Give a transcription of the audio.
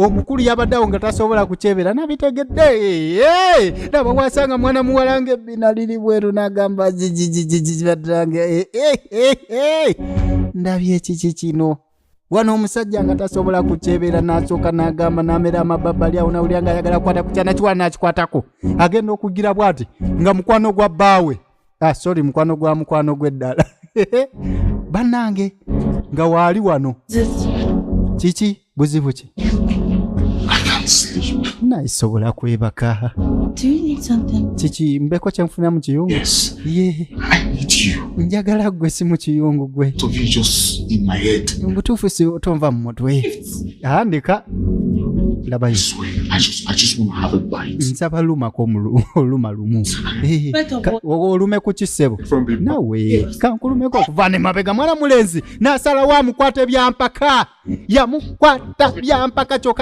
Omukulu yabadde awo nga tasobola kukyebera, nabitegedde. Laba wasanga mwana muwala nga ebbina liri bweru, n'agamba jijijijiji, batange, ndabye ekiki kino wano. Omusajja nga tasobola kukyebera, n'asooka n'agamba, n'amera amabbabali awo, nawulira nga ayagala kukwata ku kyana kiwala, n'akikwatako. Agenda okugira bw'ati nga mukwano gwa bbaawe, ah, sorry, mukwano gwa mukwano gw'eddala. Bannange, nga waali wano kiki? Buzibu ki? I can't sleep. Nayisobola kwebaka. Do you need something? Kiki, mbeko kyenfuna mu kiyungu? Yes, Ye. I need you. Njagala gwe, si mu kiyungu gwe. Of you just in my head. Mubutuufu si tonva mu mutwe. Andika labayo. I swear, I just want to have a bite. Nsaba lumako oluma lumu. Eh, Bite of what? olume ku kisebo. From the Nawe kankulumeko okuva ne mabega. Mwana mulenzi n'asalawo amukwata ebyampaka, yamukwata byampaka kyokka.